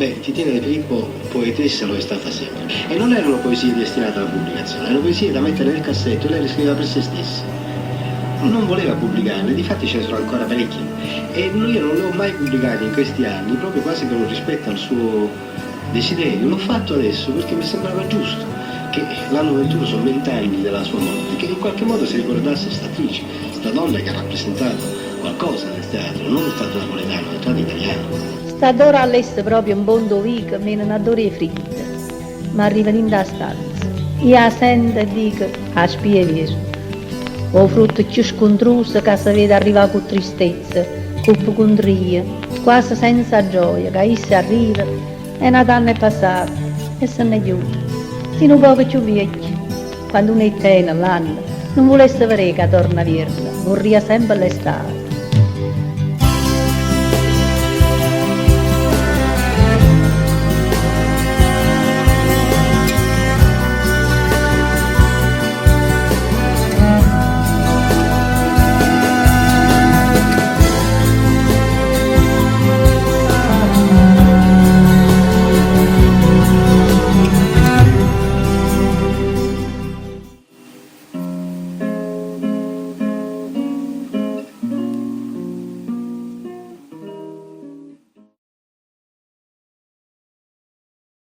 Beh, Titina De Filippo poetessa lo è stata sempre. E non erano poesie destinate alla pubblicazione, erano poesie da mettere nel cassetto e lei le scriveva per se stessa. Non voleva pubblicarle, difatti ce ne sono ancora parecchie. E io non le ho mai pubblicate in questi anni, proprio quasi per un rispetto al suo desiderio. L'ho fatto adesso perché mi sembrava giusto che l'anno 21 sono vent'anni della sua morte, che in qualche modo si ricordasse questa attrice, questa donna che ha rappresentato qualcosa nel teatro, non il teatro napoletano, il teatro italiano. St'addore 'allesse proprio 'mpont' 'o vico mena n'addore 'e friddo, ma arriva dint' 'a stanza. Io 'a sento e dico, 'A spia 'e vierno. 'O frutto cchiù scuntruso ca se vede arrivà cu tristezza, cu pucundria, quase senza gioia ca isso arriva e n'at'anno è passato e se n'è ghiuto. Si nu poco cchiù viecchio, quando uno 'e ttene ll'anne, nun vulesse vedé ca torna vierno, vurria sempe ll'estate.